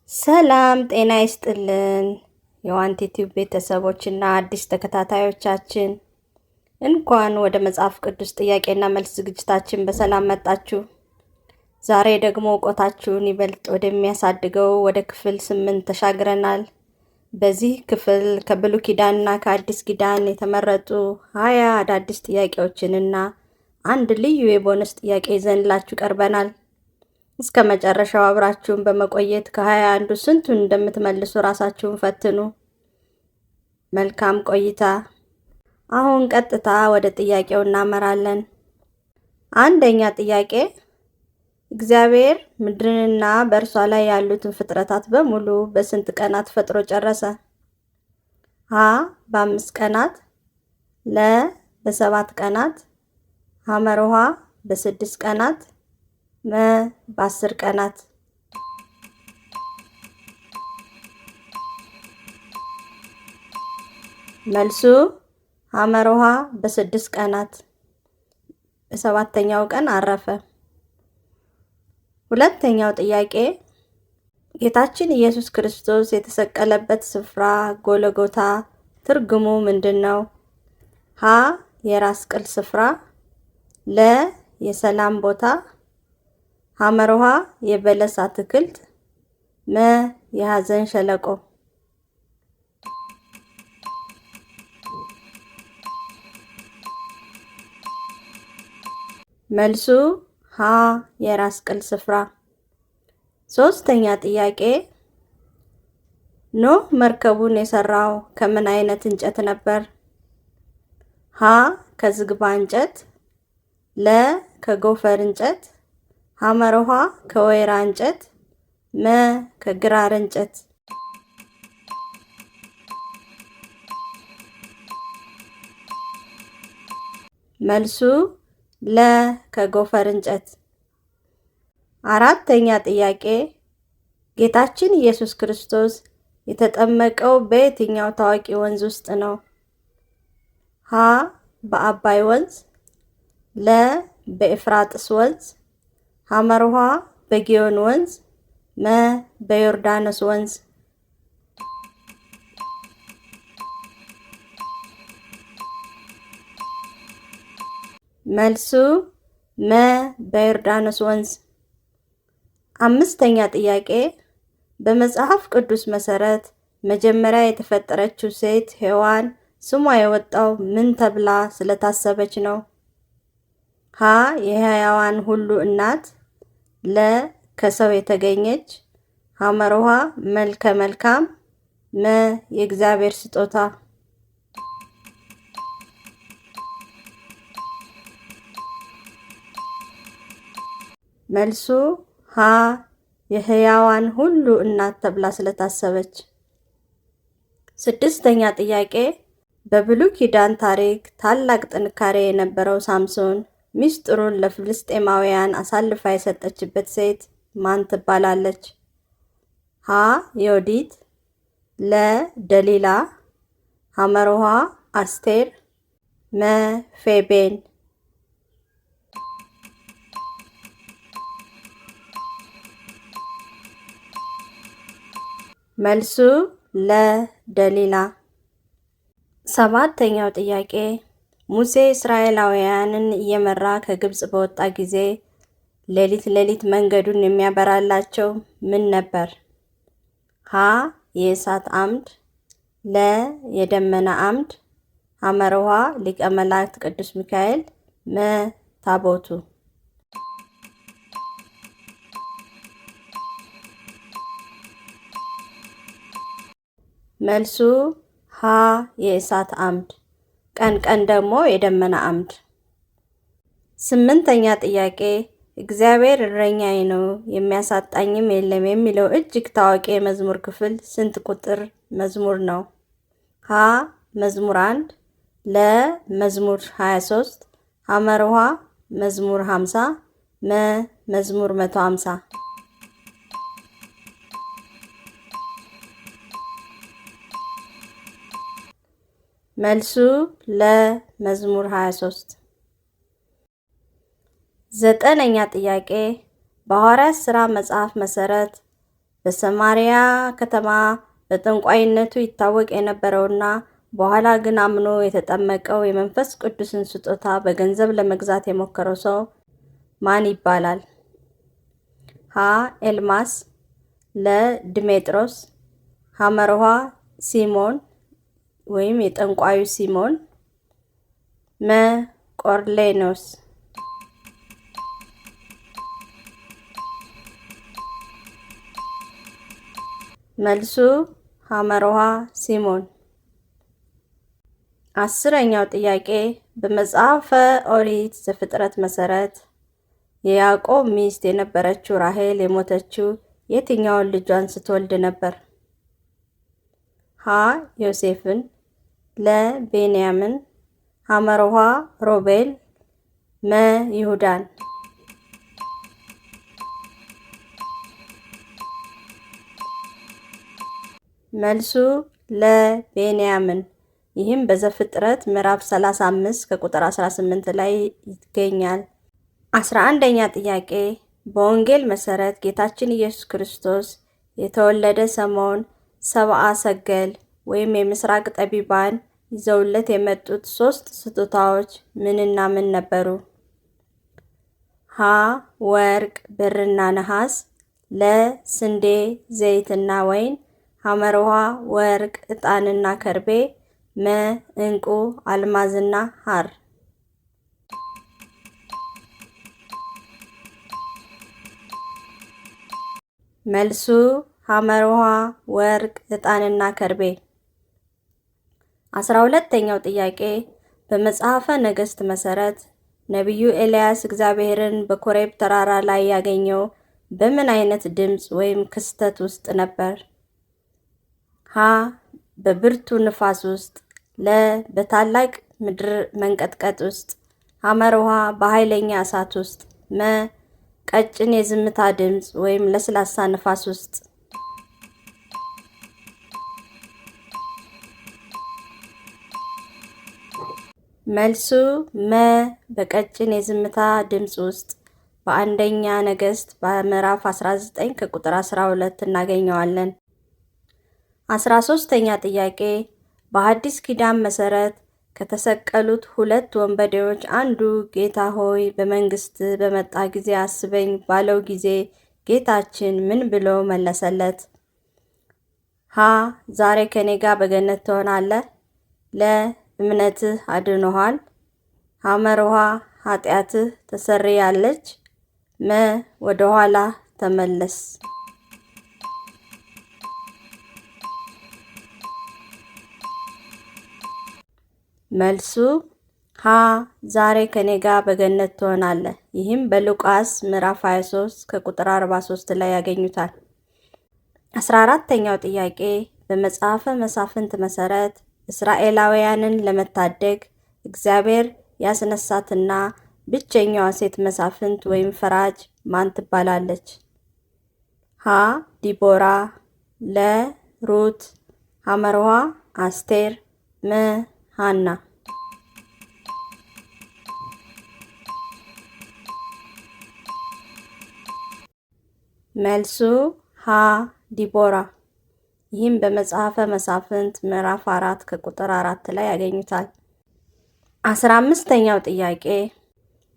ሰላም ጤና ይስጥልን የዋንቲ ቲዩብ ቤተሰቦችና አዲስ ተከታታዮቻችን፣ እንኳን ወደ መጽሐፍ ቅዱስ ጥያቄና መልስ ዝግጅታችን በሰላም መጣችሁ። ዛሬ ደግሞ እውቀታችሁን ይበልጥ ወደሚያሳድገው ወደ ክፍል 8 ተሻግረናል። በዚህ ክፍል ከብሉይ ኪዳንና ከአዲስ ኪዳን የተመረጡ 20 አዳዲስ ጥያቄዎችንና አንድ ልዩ የቦነስ ጥያቄ ይዘንላችሁ ቀርበናል። እስከ መጨረሻው አብራችሁን በመቆየት ከ21ዱ ስንቱን እንደምትመልሱ ራሳችሁን ፈትኑ። መልካም ቆይታ። አሁን ቀጥታ ወደ ጥያቄው እናመራለን። አንደኛ ጥያቄ፣ እግዚአብሔር ምድርንና በእርሷ ላይ ያሉትን ፍጥረታት በሙሉ በስንት ቀናት ፈጥሮ ጨረሰ? ሀ በ5 ቀናት፣ ለ በ7 ቀናት፣ ሐመሩ ሐ በ6 ቀናት፣ መ በ10 ቀናት። መልሱ ሐመሩ ሐ በ6 ቀናት። በሰባተኛው ቀን አረፈ። ሁለተኛው ጥያቄ፣ ጌታችን ኢየሱስ ክርስቶስ የተሰቀለበት ስፍራ ጎልጎታ ትርጉሙ ምንድን ነው? ሀ የራስ ቅል ስፍራ፣ ለ የሰላም ቦታ፣ ሐመሩ ሐ የበለስ አትክልት፣ መ የሐዘን ሸለቆ። መልሱ ሀ የራስ ቅል ስፍራ። ሶስተኛ ጥያቄ፣ ኖህ መርከቡን የሰራው ከምን አይነት እንጨት ነበር? ሀ ከዝግባ እንጨት፣ ለ ከጎፈር እንጨት፣ ሐመሩ ሐ ከወይራ እንጨት፣ መ ከግራር እንጨት። መልሱ ለ ከጎፈር እንጨት። አራተኛ ጥያቄ፣ ጌታችን ኢየሱስ ክርስቶስ የተጠመቀው በየትኛው ታዋቂ ወንዝ ውስጥ ነው? ሀ በአባይ ወንዝ፣ ለ በኤፍራጥስ ወንዝ፣ ሐመሩ ሐ በጊዮን ወንዝ፣ መ በዮርዳኖስ ወንዝ። መልሱ መ በዮርዳኖስ ወንዝ። አምስተኛ ጥያቄ፣ በመጽሐፍ ቅዱስ መሰረት መጀመሪያ የተፈጠረችው ሴት ሔዋን ስሟ የወጣው ምን ተብላ ስለታሰበች ነው? ሀ የሕያዋን ሁሉ እናት፣ ለ ከሰው የተገኘች፣ ሐመሩ ሐ መልከ መልካም፣ መ የእግዚአብሔር ስጦታ። መልሱ ሀ የሕያዋን ሁሉ እናት ተብላ ስለታሰበች። ስድስተኛ ጥያቄ፣ በብሉይ ኪዳን ታሪክ ታላቅ ጥንካሬ የነበረው ሳምሶን ሚስጥሩን ለፍልስጤማውያን አሳልፋ የሰጠችበት ሴት ማን ትባላለች? ሀ ዮዲት፣ ለ ደሊላ፣ ሐመሩ ሐ አስቴር፣ መ ፌቤን። መልሱ ለ ደሊላ። ሰባተኛው ጥያቄ፣ ሙሴ እስራኤላውያንን እየመራ ከግብፅ በወጣ ጊዜ ሌሊት ሌሊት መንገዱን የሚያበራላቸው ምን ነበር? ሀ የእሳት አምድ፣ ለ የደመና አምድ፣ ሐመሩ ሐ ሊቀ መላእክት ቅዱስ ሚካኤል፣ መ ታቦቱ። መልሱ ሀ የእሳት አምድ፣ ቀን ቀን ደግሞ የደመና አምድ። ስምንተኛ ጥያቄ፣ እግዚአብሔር እረኛዬ ነው የሚያሳጣኝም የለም የሚለው እጅግ ታዋቂ የመዝሙር ክፍል ስንት ቁጥር መዝሙር ነው? ሀ መዝሙር 1፣ ለ መዝሙር 23፣ ሐመሩ ሐ መዝሙር 50፣ መ መዝሙር 150። መልሱ ለ መዝሙር 23። ዘጠነኛ ጥያቄ፣ በሐዋርያት ሥራ መጽሐፍ መሠረት በሰማሪያ ከተማ በጠንቋይነቱ ይታወቅ የነበረውና በኋላ ግን አምኖ የተጠመቀው የመንፈስ ቅዱስን ስጦታ በገንዘብ ለመግዛት የሞከረው ሰው ማን ይባላል? ሀ. ኤልማስ፣ ለ. ድሜጥሮስ፣ ሐመርኋ ሲሞን ወይም የጠንቋዩ ሲሞን፣ መ. ቆርኔሌዎስ። መልሱ ሐመርኋ ሲሞን። 10ኛው ጥያቄ በመጽሐፈ ኦሪት ዘፍጥረት መሰረት የያዕቆብ ሚስት የነበረችው ራሔል የሞተችው የትኛውን ልጇን ስትወልድ ነበር? ሀ. ዮሴፍን፣ ለ. ቤንያምን፣ ሐመርኋ ሮቤል፣ መ. ይሁዳን። መልሱ ለ. ቤንያምን። ይህም በዘፍጥረት ምዕራፍ 35 ከቁጥር 18 ላይ ይገኛል። 11ኛ ጥያቄ በወንጌል መሰረት ጌታችን ኢየሱስ ክርስቶስ የተወለደ ሰሞን ሰብአ ሰገል ወይም የምስራቅ ጠቢባን ይዘውለት የመጡት ሦስት ስጦታዎች ምንና ምን ነበሩ? ሀ. ወርቅ፣ ብርና ነሐስ፣ ለ. ስንዴ፣ ዘይትና ወይን፣ ሐመርሃ ወርቅ፣ ዕጣንና ከርቤ፣ መ. ዕንቁ፣ አልማዝና ሐር። መልሱ ሐመርሃ ወርቅ፣ ዕጣንና ከርቤ። 12ኛው ጥያቄ በመጽሐፈ ነገሥት መሠረት ነቢዩ ኤልያስ እግዚአብሔርን በኮሬብ ተራራ ላይ ያገኘው በምን አይነት ድምፅ ወይም ክስተት ውስጥ ነበር? ሀ. በብርቱ ንፋስ ውስጥ፣ ለ. በታላቅ ምድር መንቀጥቀጥ ውስጥ፣ ሐመርሃ በኃይለኛ እሳት ውስጥ፣ መ. ቀጭን የዝምታ ድምፅ ወይም ለስላሳ ንፋስ ውስጥ። መልሱ መ. በቀጭን የዝምታ ድምፅ ውስጥ በአንደኛ ነገሥት በምዕራፍ 19 ከቁጥር 12 እናገኘዋለን። 13ኛ ጥያቄ በሐዲስ ኪዳን መሠረት ከተሰቀሉት ሁለት ወንበዴዎች አንዱ ጌታ ሆይ በመንግሥትህ በመጣህ ጊዜ አስበኝ ባለው ጊዜ ጌታችን ምን ብሎ መለሰለት? ሀ. ዛሬ ከኔ ጋር በገነት ትሆናለህ። ለ. እምነትህ አድኖሃል። ሐመርሃ ኃጢአትህ ተሰርያለች። መ. ወደ ኋላ ተመለስ። መልሱ ሀ. ዛሬ ከኔ ጋር በገነት ትሆናለህ። ይህም በሉቃስ ምዕራፍ 23 ከቁጥር 43 ላይ ያገኙታል። 14ተኛው ጥያቄ በመጽሐፈ መሳፍንት መሰረት እስራኤላውያንን ለመታደግ እግዚአብሔር ያስነሳትና ብቸኛዋ ሴት መሳፍንት ወይም ፈራጅ ማን ትባላለች? ሀ. ዲቦራ፣ ለ. ሩት፣ ሐመርሃ አስቴር፣ መ. ሐና። መልሱ ሀ. ዲቦራ። ይህም በመጽሐፈ መሳፍንት ምዕራፍ 4 ከቁጥር 4 ላይ ያገኙታል። 15ኛው ጥያቄ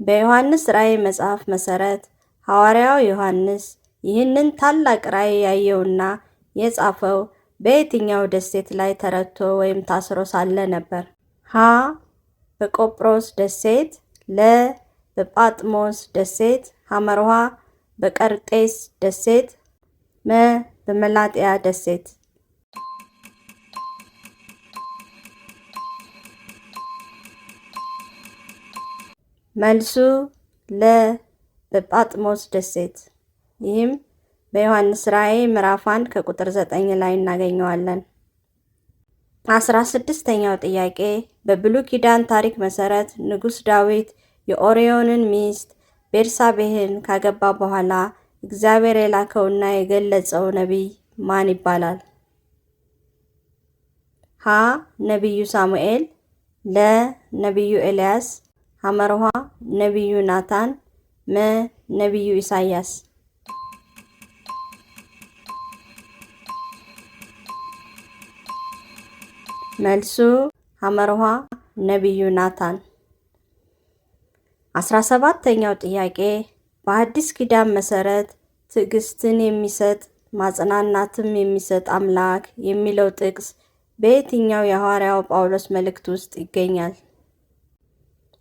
በዮሐንስ ራእይ መጽሐፍ መሰረት ሐዋርያው ዮሐንስ ይህንን ታላቅ ራእይ ያየውና የጻፈው በየትኛው ደሴት ላይ ተረቶ ወይም ታስሮ ሳለ ነበር? ሀ. በቆጵሮስ ደሴት፣ ለ. በጳጥሞስ ደሴት፣ ሐመርሃ በቀርጤስ ደሴት፣ መ. በመላጥያ ደሴት። መልሱ ለ. በጳጥሞስ ደሴት። ይህም በዮሐንስ ራእይ ምዕራፍ 1 ከቁጥር 9 ላይ እናገኘዋለን። 16ኛው ጥያቄ በብሉይ ኪዳን ታሪክ መሰረት ንጉሥ ዳዊት የኦርዮንን ሚስት ቤርሳቤህን ካገባ በኋላ እግዚአብሔር የላከውና የገለጸው ነቢይ ማን ይባላል? ሀ. ነቢዩ ሳሙኤል፣ ለ. ነቢዩ ኤልያስ፣ ሐመርሃ ነቢዩ ናታን፣ መ. ነቢዩ ኢሳያስ። መልሱ ሐመርኋ ነቢዩ ናታን። 17ኛው ጥያቄ በአዲስ ኪዳን መሰረት ትዕግስትን የሚሰጥ ማጽናናትም የሚሰጥ አምላክ የሚለው ጥቅስ በየትኛው የሐዋርያው ጳውሎስ መልእክት ውስጥ ይገኛል?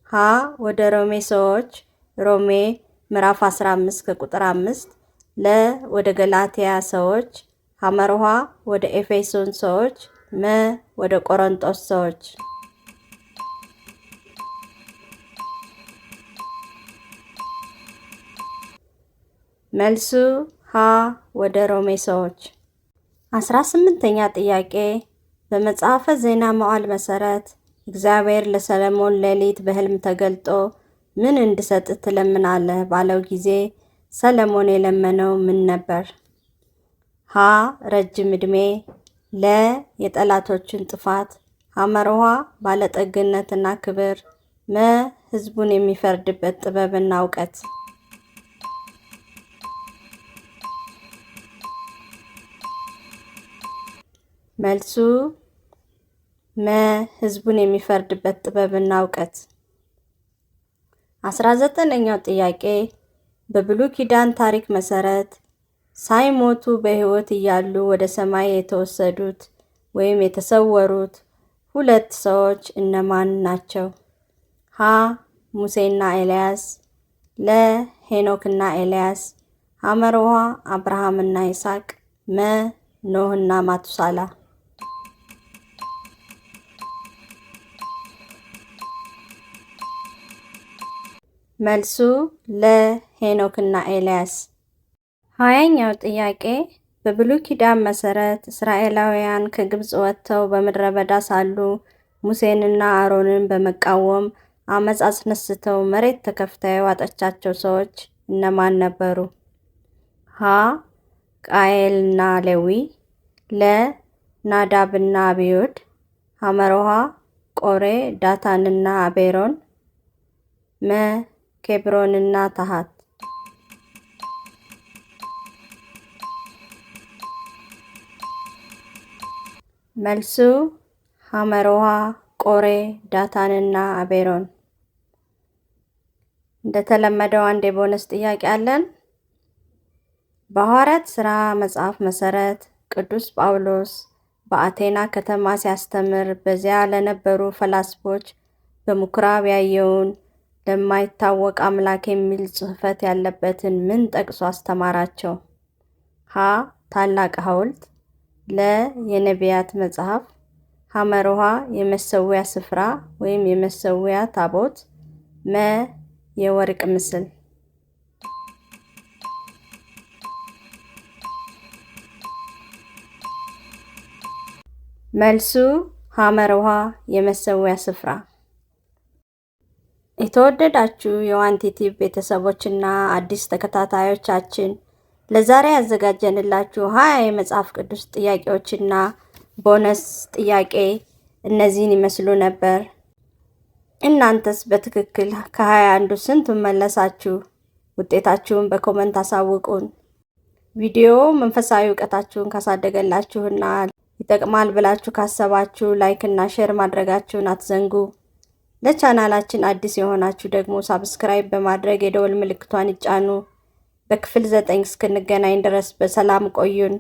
ሀ ወደ ሮሜ ሰዎች ሮሜ ምዕራፍ 15 ከቁጥር 5፣ ለ ወደ ገላትያ ሰዎች፣ ሐመርኋ ወደ ኤፌሶን ሰዎች፣ መ ወደ ቆሮንጦስ ሰዎች። መልሱ ሀ ወደ ሮሜ ሰዎች። 18ኛ ጥያቄ በመጽሐፈ ዜና መዋዕል መሠረት እግዚአብሔር ለሰለሞን ሌሊት በሕልም ተገልጦ ምን እንድሰጥ ትለምናለህ ባለው ጊዜ ሰለሞን የለመነው ምን ነበር? ሀ ረጅም ዕድሜ፣ ለ የጠላቶችን ጥፋት፣ ሐመርኋ ባለጠግነትና ክብር፣ መ ሕዝቡን የሚፈርድበት ጥበብና እውቀት። መልሱ መ ሕዝቡን የሚፈርድበት ጥበብና እውቀት። 19ኛው ጥያቄ በብሉይ ኪዳን ታሪክ መሰረት ሳይሞቱ በሕይወት እያሉ ወደ ሰማይ የተወሰዱት ወይም የተሰወሩት ሁለት ሰዎች እነማን ናቸው? ሀ ሙሴና ኤልያስ፣ ለ ሄኖክና ኤልያስ፣ ሐመርኋ አብርሃምና ይስሐቅ፣ መ ኖህና ማቱሳላ። መልሱ ለ ሄኖክና ኤልያስ። 20ኛው ጥያቄ በብሉይ ኪዳን መሰረት እስራኤላውያን ከግብፅ ወጥተው በምድረ በዳ ሳሉ ሙሴንና አሮንን በመቃወም አመፅ አስነስተው መሬት ተከፍታ የዋጠቻቸው ሰዎች እነማን ነበሩ? ሀ ቃየልና ሌዊ፣ ለ ናዳብና አብዩድ፣ ሐመርሃ ቆሬ፣ ዳታንና አቤሮን፣ መ ኬብሮንና ታሃት። መልሱ ሐመርሃ ቆሬ፣ ዳታንና አቤሮን። እንደተለመደው አንድ የቦነስ ጥያቄ አለን። በሐዋርያት ሥራ መጽሐፍ መሠረት ቅዱስ ጳውሎስ በአቴና ከተማ ሲያስተምር በዚያ ለነበሩ ፈላስፎች በምኩራብ ያየውን ለማይታወቅ አምላክ የሚል ጽሕፈት ያለበትን ምን ጠቅሶ አስተማራቸው? ሀ ታላቅ ሐውልት፣ ለ የነቢያት መጽሐፍ፣ ሐመርሃ የመሰዊያ ስፍራ ወይም የመሰዊያ ታቦት፣ መ የወርቅ ምስል። መልሱ ሐመርሃ የመሰዊያ ስፍራ። የተወደዳችሁ የዋንቲ ቲቪ ቤተሰቦችና አዲስ ተከታታዮቻችን ለዛሬ ያዘጋጀንላችሁ 20 የመጽሐፍ ቅዱስ ጥያቄዎችና ቦነስ ጥያቄ እነዚህን ይመስሉ ነበር። እናንተስ በትክክል ከ21ዱ ስንቱን መለሳችሁ? ውጤታችሁን በ comment አሳውቁን። ቪዲዮ መንፈሳዊ እውቀታችሁን ካሳደገላችሁና ይጠቅማል ብላችሁ ካሰባችሁ like እና share ማድረጋችሁን አትዘንጉ። ለቻናላችን አዲስ የሆናችሁ ደግሞ subscribe በማድረግ የደወል ምልክቷን ይጫኑ። በክፍል 9 እስክንገናኝ ድረስ በሰላም ቆዩን።